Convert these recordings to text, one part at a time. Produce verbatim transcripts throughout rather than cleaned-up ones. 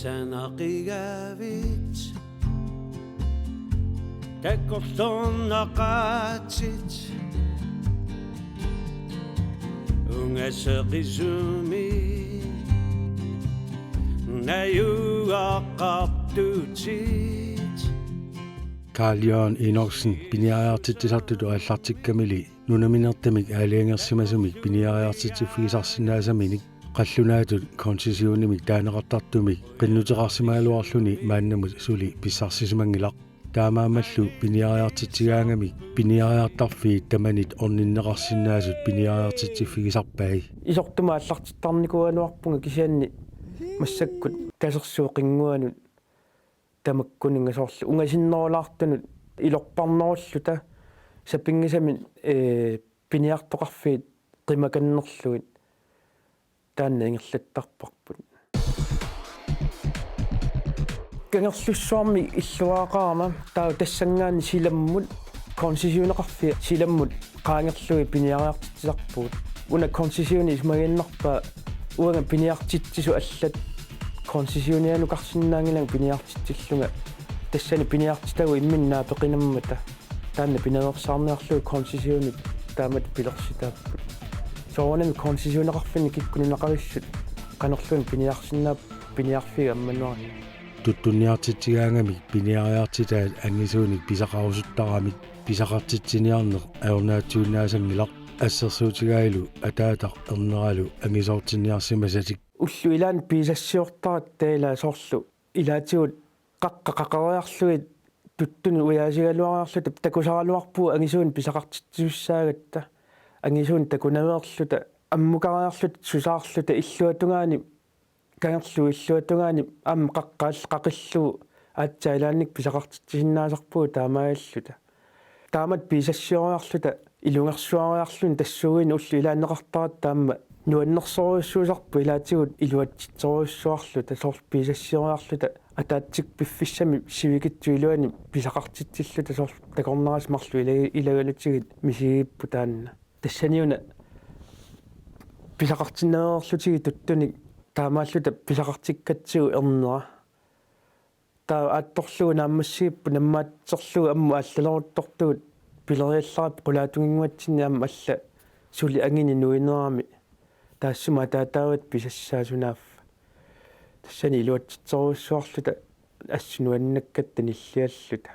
Tanaqigavit takorloornaqaatsit ungaseqisumi najugaqartutit. Karl Jørgen Enoksen piniariartitsisartutut aallartikkamili nunaminertamik aalajangersimasumik piniariartitsiffigisarsinnaasaminik qallunaatut koncessionimik taaneqartartumik qinnuteqarsimagaluarluni maannamut suli pissarsisimanngilaq. Taamaammallu piniariartitsigaangamik piniariartarfiit tamanit orninneqarsinnaasut piniariartitsiffigisarpai. Isortuma aallartittarnikuugaluarpunga kisianni massakkut kasersuup qinnguanut tamakkununnga soorlu ungasinnerulaartunut ilorparnerulluta sapinngisamik, ee, piniartoqarfiit qimakannerlugit taanna ingerlattarparput. Kangerlussuarmi illuaraqarama taava tassanngaanniit silammut koncessioneqarfiit silammut qaangerlugit piniariartitsisarpugut. Una koncessioni isumagiinnarpaa uanga piniartitsisut allat koncessionianukarsinnaanngilanga piniartitsillunga tassani piniartitagut imminnut naapeqinammata. Taanna pinaveersaarniarlugu koncessionit taamatut pilersitaapput. Soorunami koncessioneqarfinni kikkut nunaqavissut qanorluunniit piniarsinnaapput piniarfiit ammanuarni. Tuttunniartitsigaangamik piniariartitaat angisuunik pisaqarusuttaramik pisaqartitsiniarneq ajornaatsuinnaassanngilaq assersuutigaalu ataataq erneralu angisoortinniarsimasatik. Ullut ilaanni pisassiortaratta ilaa soorlu ilaatigut qaqqa qaqeriarlugit tuttunut ujaasigaluariarluta takusaraluarpugut angisuunik pisaqartitsisussaagatta angisuunik takunaveerluta ammukariarluta susaarluta illuatungaani kangerluup illuatungaani aamma qaqqaal qaqillugu aatsaat ilaannikkut pisaqartitsisinnaasarpugut taamaalilluta. Taamatut pisassioriarluta ilungersuariarluni tassuuguinnaq ullut ilaanneqartaratta aamma nuannersorujussuusarput ilaatigut iluatsitsorujussuarluta soorlu pisassioriarluta ataatsip piffissami sivikitsup iluani pisaqartitsilluta soorlu takornarisi marluk ila-, ilagalutigit misigigipput taanna. Tassaniuna pisaqartinnaveerlutigit tuttunik taamaalluta pisaqartikkatsigu ernera. Taava aattorlugu naammassigipput nammaatserlugu ammut aallaleruttortugut pileriallarput qulaatunginnguatsinni aamma alla suli angineq nuinerami taassuma ataataavata pisassaat sunaaffa. Tassani iluatsitsorujussuarluta assut nuannakkatta nillialluta.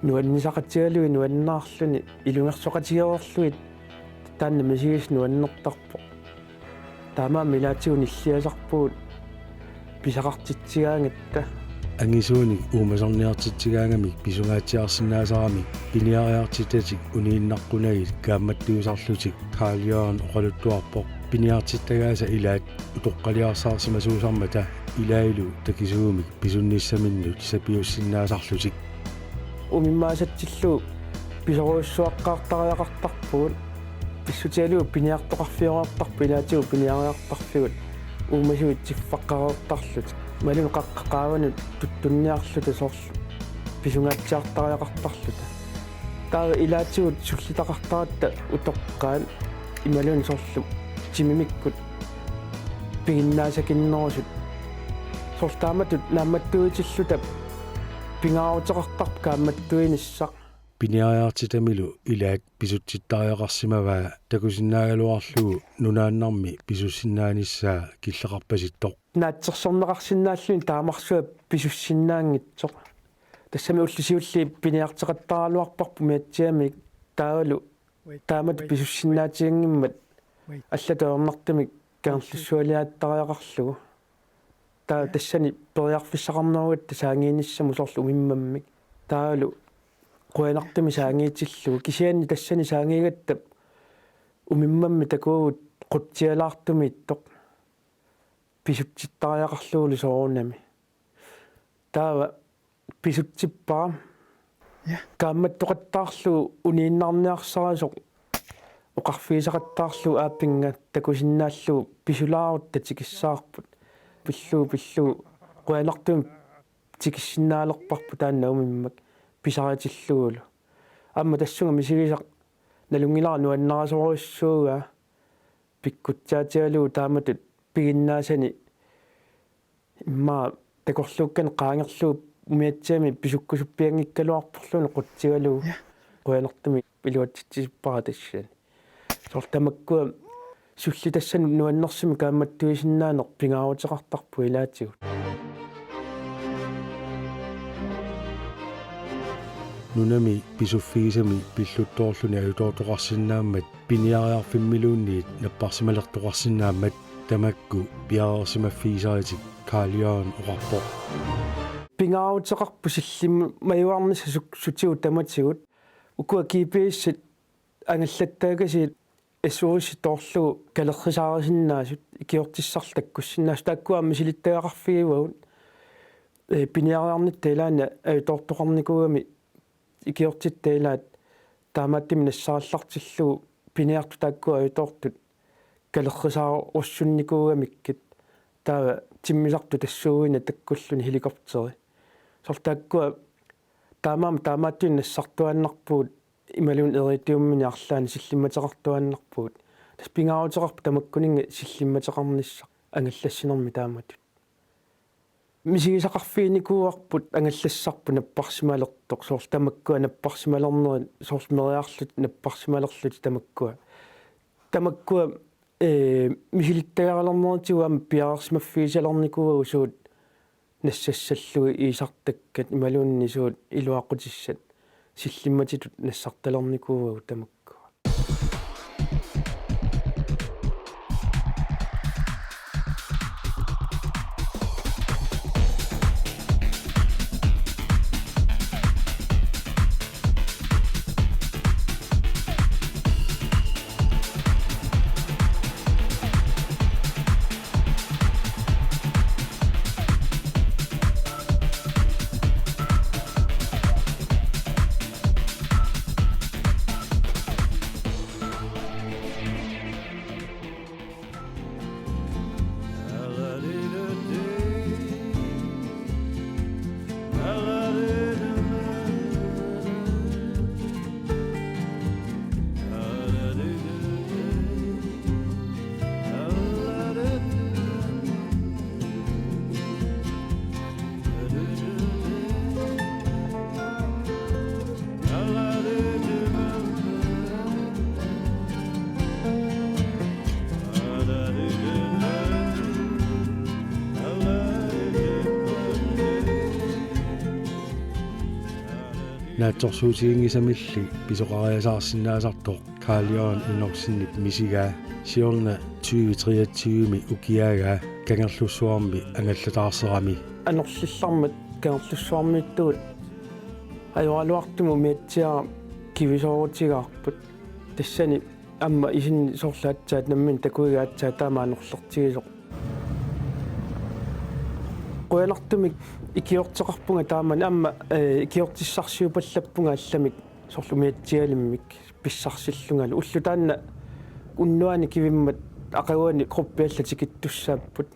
Nuannisaqatigalugit nuannaarluni ilungersoqatigereerlugit taanna misigisaq nuannertarpoq. Taamaammat ilaatigut nilliasarpugut pisaqartitsigaangatta. Angisuunik uumasarniartitsigaangamik pisungaatsiarsinnaasaramik piniariartitatik uniinnaqqunagit kaammattuisarlutik Karl Jørgen oqaluttuarpoq piniartittagaasa ilaat utoqqaliarsaarsimasuusarmata ilaallu takisuumik pisunnissaminnut sapiussinnaasarlutik. Umimmaasatsillugu pisorujussuaqqaartariaqartarpugut, pissutigalugu piniartoqarfiorartarput ilaatigut piniariartarfigut uumasuit siffaqqareertarlutik. Imaluunniit qaqqa qaavanut tuttunniarluta soorlu pisungaatsiartariaqartarluta. Taava ilaatigut sullitaqartaratta utoqqaat imaluunniit soorlu timimikkut piginnaasakinnerusut. Soorlu taamatut naammattuitilluta pingaaruteqartarpoq kaammattuinissaq. Piniariartitamilu ilaat pisutsittariaqarsimavaa takusinnaagaluarlugu nunaannarmi pisussinnaanissaa killeqarpasittoq. Naatsorsorneqarsinnaalluni taamarsuaq pisussinnaanngitsoq. Tassami ullut siulliit piniarteqattaraluarparput umiatsiamik taavalu taamatut pisussinnaatiginngimmat allatut ajornartumik Kangerlussualiaattariaqarlugu. Taava tassani periarfissaqarnerugatta saangiinissamut soorlu umimmammik. Taavalu qujanartumik saangiitillugu. Kisianni tassani saangiigatta umimmammi takuagut qutsialaartumiittoq. Pisutsittariaqarlugulu soorunami. Taava pisutsippara. Ja. Kaammattoqattaarlugu uniinnarniarsarisoq oqarfigisaqattaarlugu aappinnga takusinnaallugu pisulaarutta tikissavarput. Pillugu, pillugu. Qujanartumik tikissinnaalerparput taanna umimmak pisaritillugulu. Aamma tassunga misigisaq nalunngilara nuannarisorujussuugaa. pikkutsaatigalugu taamatut piginnaasani immaqa takorluukkanik qaangerlugu umiatsiami pisukkusuppianngikkaluarporluunniit qutsigalugu. Ja. Qujanartumik iluatsitsisippara tassani. Soorlu tamakkua sullitassanut nuannersumik kaammattuisinnaaneq pingaaruteqartarpoq ilaatigut. Nunami pisuffigisami pilluttoorluni ajutoortoqarsinnaammat piniariarfimmiluunniit napparsimalertoqarsinnaammat tamakku piareersimaffigisaritik Carl Jørgen oqarpoq. Pingaaruteqarpoq sillimmajuarnissaq suk-, sutigut tamatigut. Ukua G P S-it angallattaakasiit S O S-it toorlugu kalerrisaarisinnaasut, ikiortissarlu takkussinnaasut, taakkua aamma misilittagaqarfigivagut. Ee, piniariarnitta ilaanni ajutoortoqarnikuugami ikiortitta ilaat taamaattumik nassarallartillugu piniartut taakkua ajutoortut kalerrisaarussunnikuugamikkit, taava timmisartut tassuuguinnaq takkulluni helikopteri. Soorlu taakkua taamaammat taamaattunik nassartuaannarpugut imaluunniit eritiumminik arlaannik sillimmateqartuaannarpugut. Tassa pingaaruteqarpoq tamakkuninnga sillimmateqarnissaq angallassinermi taamatut. Misigisaqarfiginikuuarput angallassarput napparsimalertoq, soorlu tamakkua napparsimalernerit, soorlu meriarlutik napparsimalerlutik tamakkua. Tamakkua, ee, misilittagaralernerisigut aamma piareersimaffigisalernikuuagut suut nassassallugit iisartakkat imaluunniit suut iluaqutissat sillimmatitut nassartalernikuuagut tamakkua. Naatsorsuutiginngisamilli pisoqariasaarsinnaasartoq Carl Jørgen Enoksenip misigaa siorna tyve treogtyve-mi ukiaagaa Kangerlussuarmi angallataarserami. Anorlillarmat Kangerlussuarmiittugut ajoraluartumik umiatsiaq kivisoorutigaarput. Tassani aamma isinni soorlu aatsaat nammineq takuigaa aatsaat taama anorlertigisoq. Qujanartumik ikiorteqarpunga taamani aamma, ee, ikiortissarsiupallappunga allamik soorlu umiatsialimmik pissarsillungalu. Ulloq taanna unnuaani kivimmat aqaguani gruppi allat tikittussaapput.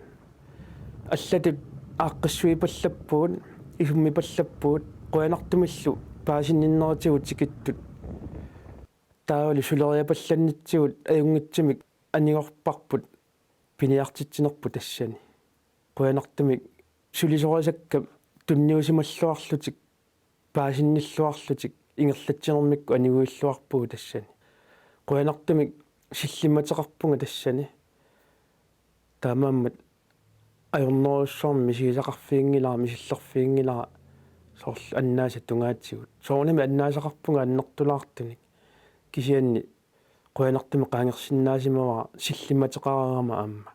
Allatut aaqqissuipallappugut, isummipallappugut, qujanartumillu paasinninnerisigut tikittut. Taavalu suleriapallannitsigut ajunngitsumik anigorparput piniartitsinerput tassani. Qujanartumik sulisorisakka tunniusimalluarlutik, paasinnilluarlutik ingerlatsinermikkut aniguilluarpugut tassani. Qujanartumik sillimmateqarpunga tassani. Taamaammat ajornerujussuarmik misigisaqarfiginngilara, misillerfiginngilara soorlu annaasat tungaatigut. Soorunami annaasaqarpunga annertulaartunik. Kisianni qujanartumik qaangersinnaasimavara sillimmateqareerama aamma.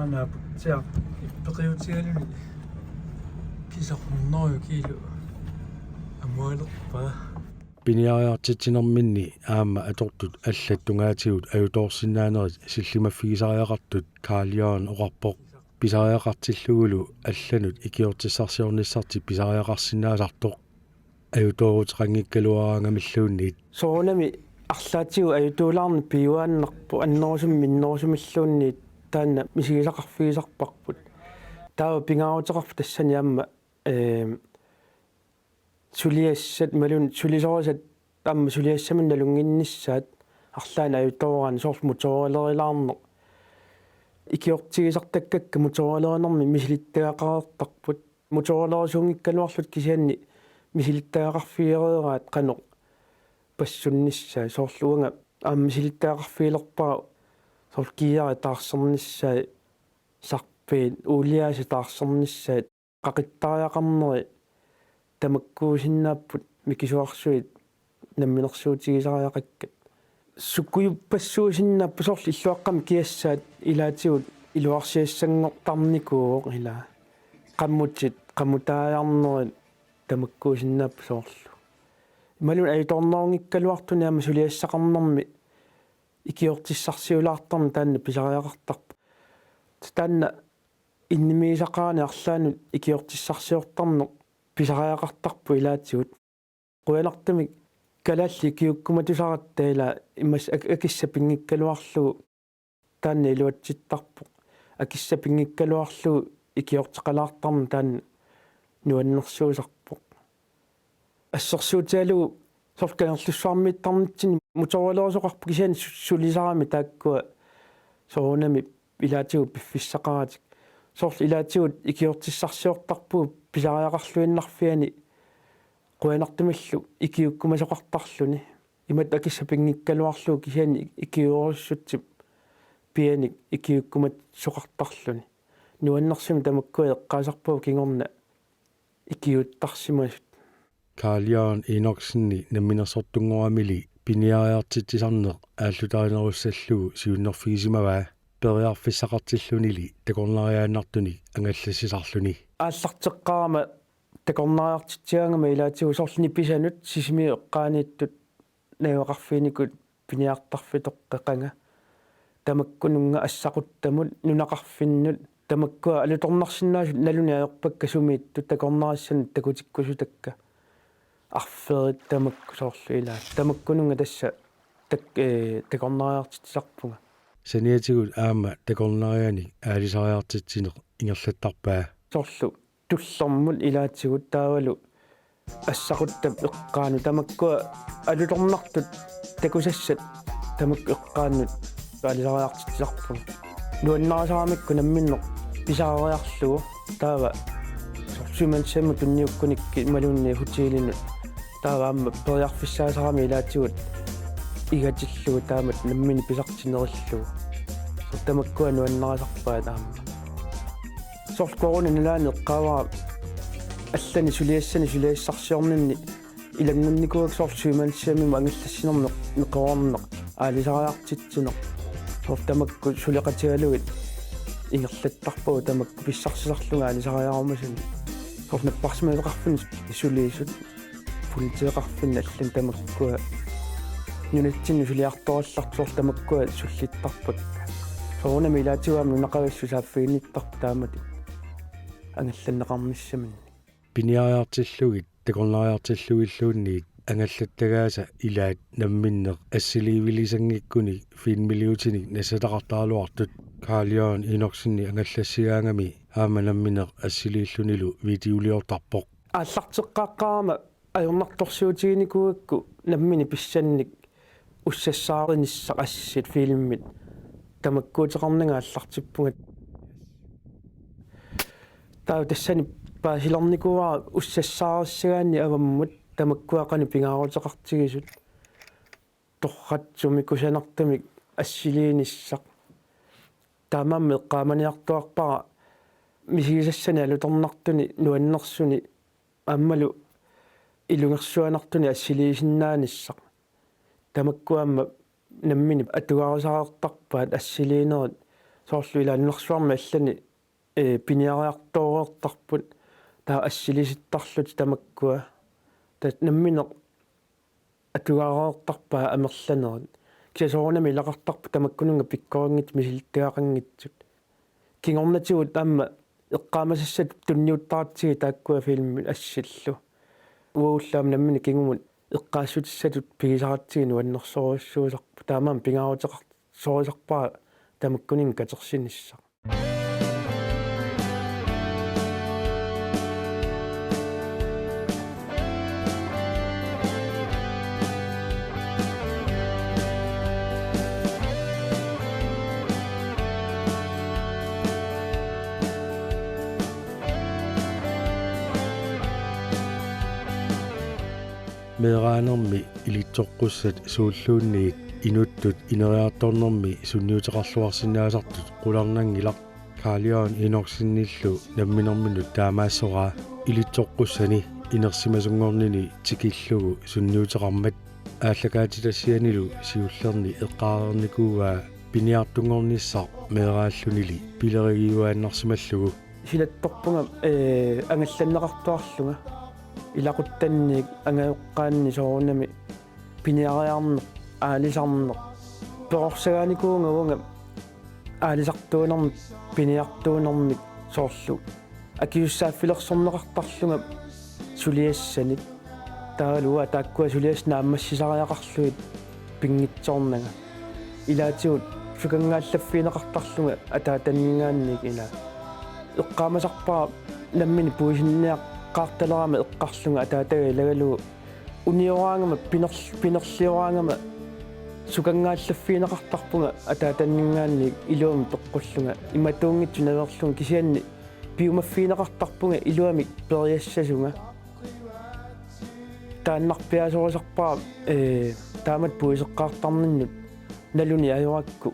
Anaaputsiaq ippeqiutigaluni kisarnerujukkiilu amualerpaa. Piniariartitsinerminni aamma atortut allat tungaatigut ajutoorsinnaanerit sillimaffigisariaqartut Carl Jørgen oqarpoq. Pisariaqartillugulu allanut ikiortissarsiornissartik pisariaqarsinnaasartoq ajutooruteqanngikkaluaraangamilluunniit. Soorunami arlaatigut ajutuulaarneq piuaannarpoq annerusumik minnerusumilluunniit taanna misigisaqarfigisarparput. Taava pingaaruteqarpoq tassani aamma, ee, suliassat imaluunniit sulisorisat aamma suliassamik nalunnginnissaat Arlaannik ajutooraanni soorlu motorolerilaarneq. Ikiortigisartakkakka motorolerinermik misilittagaqareertarput. Motorolerisunngikkaluarlutik kisianni misilittagaqarfigereeraat qanoq passunnissaa, soorlu uanga aamma misilittagaqarfigilerpara soorlu kiiarit taarsernissaat, sarpiit uuliaasa taarsernissaat, qaqittariaqarneri tamakkuusinnaapput mikisuarsuit namminersuutigisariaqakkat. Sukujuppassuusinnaapput soorlu illuaqqamik kiassaat ilaatigut iluarsiassanngortarnikuuvoq ilaa. Qammutit, qamutaajarnerit tamakkuusinnaapput soorlu. Imaluunniit ajutoornerunngikkaluartuni aamma suliassaqarnermi ikiortissarsiulaartarneq taanna pisariaqartarpoq. Taanna innimigisaqarani arlaannut ikiortissarsiortarneq pisariaqartarpoq ilaatigut. Qujanartumik kalaallit ikiuukkumatusaratta ilaa immaqa ak-, akissat pinngikkaluarlugu taanna iluatsittarpoq. Akissat pinngikkaluarlugu ikiorteqalaartarneq taanna nuannersuusarpoq. Assersuutigalugu soorlu Kangerlussuarmiittarnitsinni motorolerisoqarpoq kisianni su-, sulisarami taakkua soorunami ilaatigut piffissaqaratik. Soorlu ilaatigut ikiortissarsiortarpugut pisariaqarluinnarfiani qujanartumillu ikiuukkumasoqartarluni. Imatut akissat pinngikkaluarlugu kisianni ikiuerussutsip pianik ikiuukkumasoqartarluni. Nuannersumik tamakkua eqqaasarpagut kingorna ikiuuttarsimasut. Carl Jørgen Enoksenip namminersortunngoramili piniariartitsisarneq aallutarinerussallugu siunnerfigisimavaa, periarfissaqartillunili takornariaannartunik angallassisarluni. Aallarteqqaarama takornariartitsigaangama ilaatigut soorlu nipisanut Sisimiut eqqaaniittut najugaqarfiinikuut piniartarfitoqqeqanga. Tamakkununnga assaquttamut, nunaqarfinnut, tamakkua alutornarsinnaasut naluneq ajorpakka sumiittut takornarissannut takutikkusutakka. Arferit tamakku soorlu ilaat. Tamakkununnga tassa tak-, ee, takornariartitsisarpunga. Saniatigut aamma takornarianik aalisariartitsineq ingerlattarpaa. Soorlu tullermut ilaatigut taavalu assaquttap eqqaanut tamakkua alutornartut takusassat tamakku eqqaannut aalisariartitsisarpunga. Nuannarisaramikku namminneq pisariarlugu taava soorlu Sømandshjemimut tunniukkunikku imaluunniit hotelinut. Taava aamma periarfissaasarami ilaatigut igatillugu taamatut nammineq pisartinerillugu. Soorlu tamakkua nuannarisarpaat aamma. Soorlu corona nalaani eqqaavara allanik suliassanik suliassarsiorninni ilanngunnikuuakka soorlu Sømandshjemimut angallassinermi neqeroorneq aalisariartitsineq. Soorlu tamakku suleqatigalugit ingerlattarpagut tamakku pissarsisarlunga aalisariarumasunut. Soorlu napparsimasoqarfinnut sulisut, politieqarfinnut allanut tamakkua nunatsinnut suliartorallartut soorlu tamakkua sullittarpakka. Soorunami ilaatigut aamma nunaqavissut saaffiginnittarput taamatut angallanneqarnissaminnik. Piniariartillugit takornariartillugilluunniit angallattagaasa ilaat namminneq assiliivilisanngikkunik filmiliutinik nassataqartaraluartut Carl Jørgen Enoksenip angallassigaangami aamma nammineq assiliillunilu videoliortarpoq. Aallarteqqaaqqaarama ajornartorsiutiginikuugakku nammineq pissannik ussassaarinissaat assit filmit tamakkuuteqarnanga aallartippunga. Taava tassani paasilernikuuara ussassaarissagaanni avammut tamakkua qanoq pingaaruteqartigisut. Torratsumik kusanartumik assiliinissaq. Taamaammat eqqaamaniartuarpara misigisassanik alutornartunik nuannersuni aammalu ilungersuanartunik assiliisinnaanissaq. Tamakku aamma nammineq atugarisareertarpaat assiliinerit soorlu ilaa nunarsuarmi allani, ee, piniariartooreertarput taava assilisittarlutik tamakkua. Taava nammineq atugareertarpaat amerlanerit. Kisianni soorunami ilaqartarput tamakkununnga pikkorinngitsut misilittagaqanngitsut. Kingornatigut aamma eqqaamasassatut tunniuttaratsigit taakkua filmit assillu. Uagullu aamma nammineq kingumut eqqaassutissatut pigisaratsigit nuannersorujussuusarput. Taamaammat pingaaruteqar-, sorisarpara tamakkuninnga katersinissaq. Meeraanermi ilitsoqqussat suulluunniit inuttut ineriartornermi sunniuteqarluarsinnaasartut qularnanngilaq. Karl Jørgen Enoksenillu namminerminut taamaassoraa ilitsoqqussani inersimasunngornini tikillugu sunniuteqarmat. Aallakaatitassianilu siullerni eqqaareernikuuaa piniartunngornissaq meeraallunili pilerigiuaannarsimallugu. Silattorpunga, ee, angallanneqartuarlunga. Ilaquttanniit angajoqqaanni soorunami piniariarneq, aalisarneq. Perorsagaanikuuvunga uanga aalisartuunermik, piniartuunermik soorlu akisussaaffilersorneqartarlunga suliassanik. Taavalu uanga taakkua suliassat naammassisariaqarlugit pinngitsoornanga. Ilaatigut sukanngaallaffigineqartarlunga ataatanninngaanniit ilaa. Eqqaamasarpara nammineq puisinniaqqaartalerama eqqarlunga ataataga ilagalugu unioraangama pinerl-, pinerlioraangama sukanngaallaffigineqartarpunga ataatanninngaanniit iluamik peqqullunga imatuunngitsoq naveerlunga kisianni piumaffigineqartarpunga iluamik periassasunga. Taannarpiaasorisarpara, ee, taamatut puiseqqaartarninnut naluni ajorakku.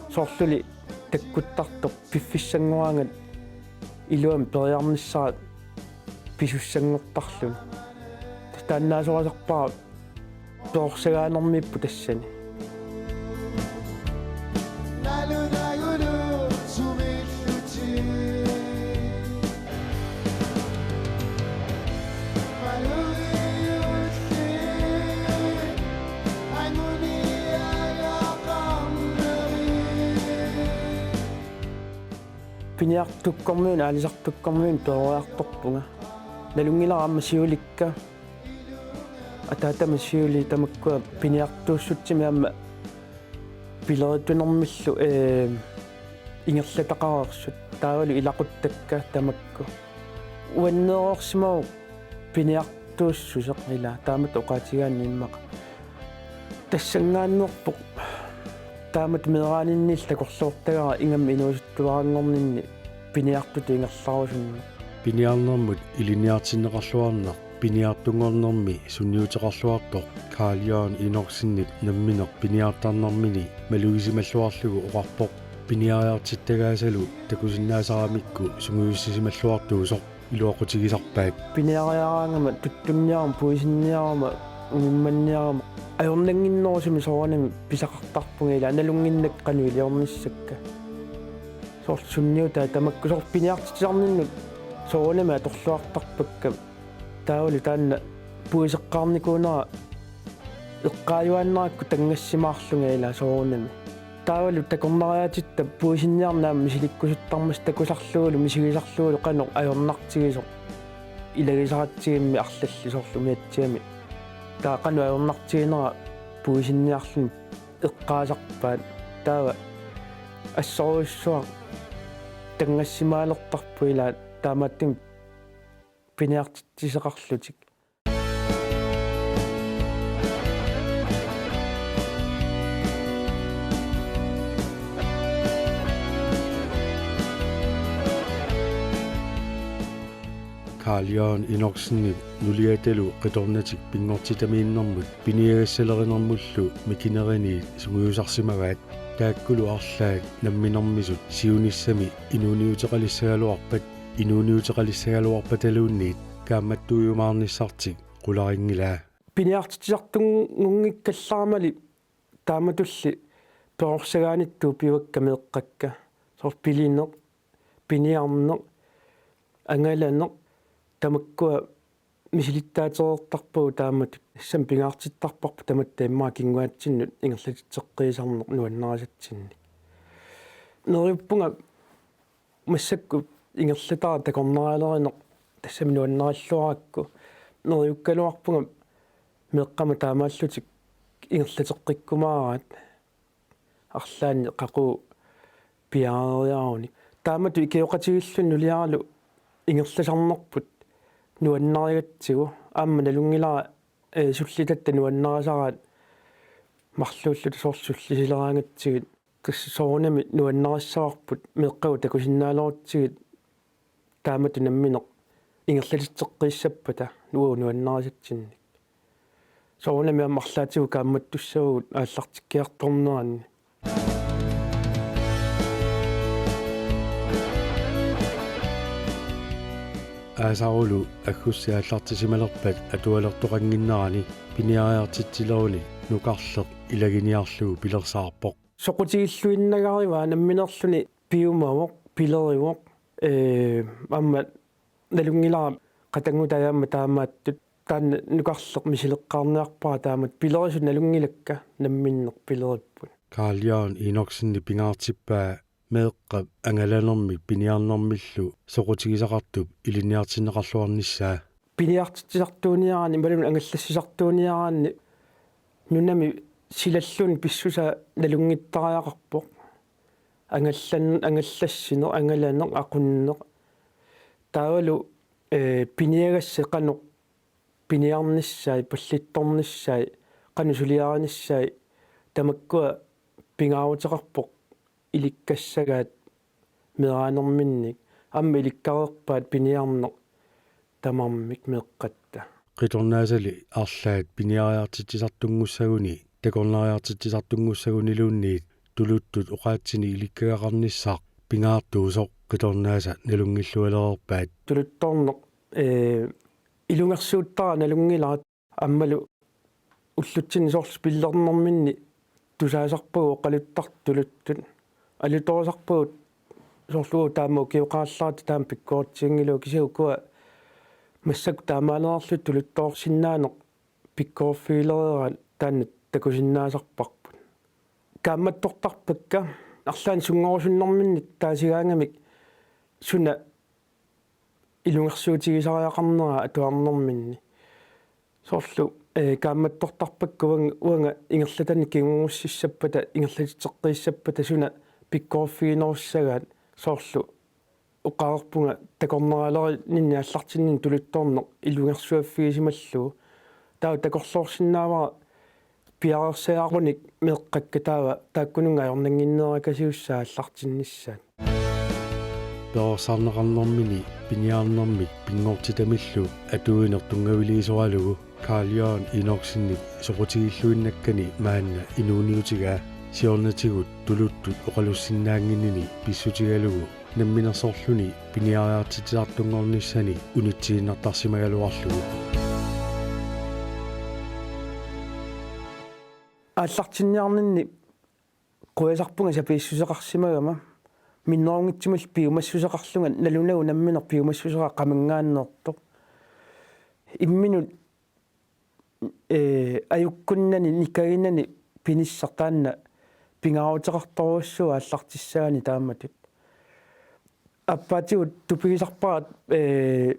Soorluli takkuttartoq piffissanngoraangat iluamik periarnissara pisussanngortarluni. Taannaasorisarpara perorsagaanermiippoq tassani. Piniartukkormiunit, aalisartukkormiunit peroriartorpunga. Nalunngilara aamma siulikka. Ataatama siuliit tamakkua piniartuussutsimik aamma pileritunermillu, ee, ingerlataqareersut. Taavalu ilaquttakka tamakku. Uanneereersimavoq piniartuussuseq ilaa taamatut oqaatigaanni immaqa. Tassanngaanneerpoq taamatut meeraaninniillu takorloortagara ingammik inuusuttuaranngorninni piniartutut ingerlarusunneq. Piniarnermut ilinniartinneqarluarneq piniartunngornermi sunniuteqarluartoq Karl Jørgen Enoksenip nammineq piniartarnermini malugisimalluarlugu oqarpoq. Piniariartittagaasalu takusinnaasaramikku sungiussisimalluartuusoq iluaqutigisarpaat. Piniariaraangama tuttunniarama, puisinniarama, umimmanniarama ajornannginnerusumik soorunami pisaqartarpunga ilaa nalunnginnakku qanoq iliornissakka. Soorlu sunniutai tamakku soorlu piniartitsisarninnut soorunami atorluartarpakka. Taavalu taanna puiseqqaarnikuunera eqqaajuaannarakku tanngassimaarlunga ilaa soorunami. Taavalu takornariaatitta puisinniarneq aamma misilikkusuttarmata takusarlugulu misigisarlugulu qanoq ajornartigisoq. Ilagisaratsigimmi arlallit soorlu umiatsiami. Taava qanoq ajornartiginera puisinniarluni eqqaasarpaat. Taava assorujussuaq tanngassimaalertarpoq ilaa taamaattumik piniartitsisoqarlutik. Karl Jørgen Enoksenip nuliatalu qitornatik pinngortitamiinnermut piniagassalerinermullu mikineriniit sungiusarsimavaat. Taakkulu arlaat namminermisut siunissami inuuniuteqalissagaluarpat, inuuniuteqalissagaluarpataluunniit kaammattuujumaarnissartik qularinngilaa. Piniartitsisartunngunngikkallaramali taamatulli perorsagaanittut pivakka meeqqakka. Soorlu pilineq, piniarneq, angalaneq, tamakkua misilittaatereertarpagut taamatut. Tassami pingaartittarparput tamatta immaqa kinguaatsinnut ingerlatitseqqiisarneq nuannarisatsinnik. Neriuppunga massakkut ingerlatara takornarialerineq tassami nuannarilluarakku. Neriukkaluarpunga meeqqama taamaallutik ingerlateqqikkumaaraat arlaanni qaqugu piareeriarunik. Taamatut ikioqatigiilluni nuliaralu ingerlasarnerput nuannarigatsigu aamma nalunngilara, ee, sullitatta nuannarisaraat marluulluta soorlu sullisileraangatsigit. Tassa soorunami nuannarissavarput meeqqagut takusinnaalerutsigit taamatut nammineq ingerlatitseqqiissappata uagut nuannarisatsinnik. Soorunami aamma arlaatigut kaammattussavagut aallartikkiartornerani. Aasarulu aggustip aallartisimalerpat atualertoqannginnerani piniariartitsileruni nukarleq ilaginiarlugu pilersaarpoq. Soqutigilluinnagarivaa namminerluni piumavoq, pilerivoq, ee, aamma nalunngilara qatanngutai aamma taamaattut, taanna nukarleq misileqqaarniarpara taamatut, pilerisut nalunngilakka namminneq pileripput. Carl Jørgen Enoksenip pingaartippaa meeqqap angalanermik piniarnermillu soqutigisaqartup ilinniartinneqarluarnissaa. Piniartitsisartuuniaraanni imaluunniit angallassisartuuniaraanni nunami silalluunniit pissusaa nalunngittariaqarpoq. Angallan-, angallassineq, angalaneq, aqunneq. Taavalu, ee, piniagassat qanoq piniarnissai, pallittornissai, qanoq suliarinissai, tamakkua pingaaruteqarpoq ilikkassagaat meeraanerminnik, aamma ilikkareerpaat piniarneq tamarmik meeqqatta. Qitornaasali arlaat piniariartitsisartunngussaguni, takornariartitsisartunngussaguniluunniit tuluttut oqaatsinik ilikkagaqarnissaq pingaartuusoq qitornaasa nalunngillualereerpaat. Tuluttoorneq, ee, ilungersuuttara nalunngilara. Aammalu ullutsinni soorlu spillernerminni tusaasarpagut oqaluttartut tuluttut. Alutorisarpagut soorlu taama ukioqarallarata taama pikkoritiginngilakka, kisianni ukua massakkut taamaanerarlutik tuluttoorsinnaaneq pikkoriffigilereeraat taanna takusinnaasarparput. Kaammattortarpakka arlaannik sunngorusunnerminni taasigaangamik suna ilungersuutigisariaqarnera atuarnerminni. Soorlu, ee, kaammattortarpakka uang-, uanga ingerlatannik kingurussissappata, ingerlatitseqqiissappata suna pikkoriffiginerussagaat, soorlu oqareerpunga takornarialerininni aallartinninni tuluttoorneq ilungersuaffigisimallugu. Taava takorloorsinnaavara piareersariaqarpunik meeqqakka taava taakkununnga ajornannginnerakasiussaat aallartinnissaat. Perorsarneqarnermini piniarnermik pinngortitamillu atuineq tunngaviliisoralugu Carl Jørgen Enoksenip soqutigilluinnakkani maanna inuuniutigaa siornatigut tuluttut oqalussinnaannginnini pissutigalugu namminersorluni piniariartitsisartunngornissani unitsiinnartarsimagaluarlugu. Aallartinniarninni quasarpunga sapiissuseqarsimagama, minnerunngitsumillu piumassuseqarlunga, nalunagu nammineq piumassuseqarami qamanngaanneersoq. Imminut, ee, ajukkunnani nikaginani pinissaq taanna pingaaruteqartorujussuuvoq aallartissagaanni taamatut. Aappaatigut tupigisarpara, ee,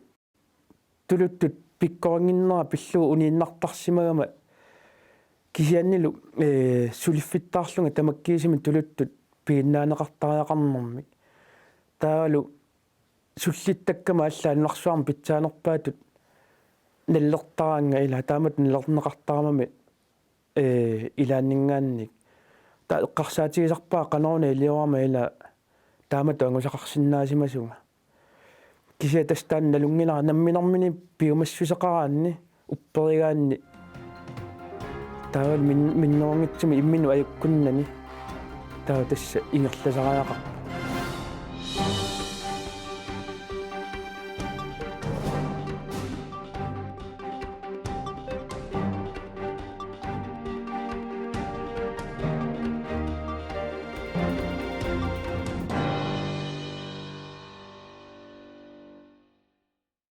tuluttut pikkorinnginnera pillugu uniinnartarsimagama, kisiannili, ee, suliffittaarlunga tamakkiisumik tuluttut piginnaaneqartariaqarnermik. Taavalu sullittakkama allaat nunarsuarmi pitsaanerpaatut nallertaraannga, ilaa taamatut nallerneqartaramami, ee, ilaanninngaanniit. Taava eqqarsaatigisarpara qanoruna iliorama, ilaa taamatut angusaqarsinnaasimasunga. Kisianni tassa taanna nalunngilara namminermini piumassuseqaraanni, upperigaanni. Taava min-, minnerunngitsumik imminut ajukkunnani. Taava tassa ingerlasariaqarpoq.